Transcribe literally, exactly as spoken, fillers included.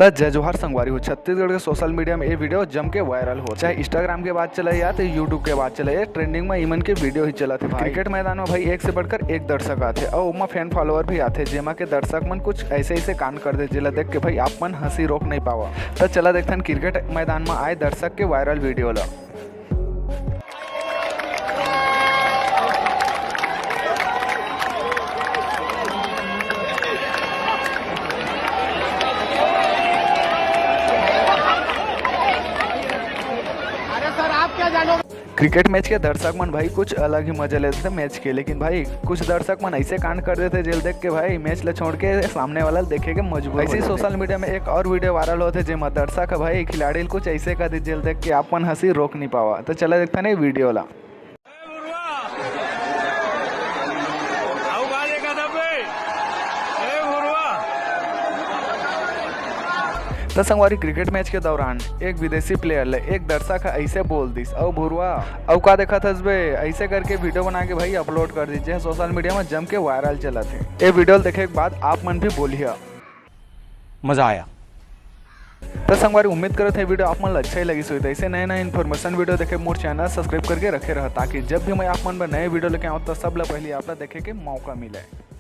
त जय जोहार संगवारी हो, छत्तीसगढ़ के सोशल मीडिया में ये वीडियो जम के वायरल हो, चाहे Instagram के बात चले या तो YouTube के बात चले, ये ट्रेंडिंग में इमन के वीडियो ही चलत हे भाई। क्रिकेट मैदान में भाई एक से बढ़कर एक दर्शक आथे और ओमा फैन फॉलोअर भी आथे, जेमा के दर्शक मन कुछ ऐसे ऐसे कांड कर दे, जेला देख के भाई आप मन हंसी रोक नहीं पावा। त चला देखथन क्रिकेट मैदान में आए दर्शक के वायरल वीडियो ला। क्रिकेट मैच के दर्शक मन भाई कुछ अलग ही मजा लेथे मैच के, लेकिन भाई कुछ दर्शक मन ऐसे कांड कर देथे जेल देख के भाई मैच ला छोड़ के सामने वाला देखे के मजबूर हो जाथे। ऐसे ही सोशल मीडिया में एक और वीडियो वायरल होथे जेमा दर्शक ह भाई खिलाड़ी ल कुछ ऐसे कर दे जेल देख के आप मन हंसी रोक नहीं पावा। तो चला देखथन ये वीडियो ला। त संगवारी, क्रिकेट मैच के दौरान एक विदेशी प्लेयर ले एक दर्शक ह ऐसे बोल दिस, "अउ भुरवा, अउ का देखत हस बे?" ऐसे करके वीडियो बना के भाई अपलोड कर दिस, जे सोशल मीडिया में जम के वायरल चलत हे। ये वीडियो देखे के बाद आप मन भी बोलिया। मजा आया। त संगवारी, उम्मीद करत हे वीडियो आप मन ल अच्छा ही लगिस होही। त ऐसे नए नए इन्फॉर्मेशन वीडियो देखे मोर चैनल सब्सक्राइब करके रखे रह, ताकि जब भी मैं आप मन बर नए वीडियो लेके आऊँ त सबले पहले आप ला देखे के मौका मिले।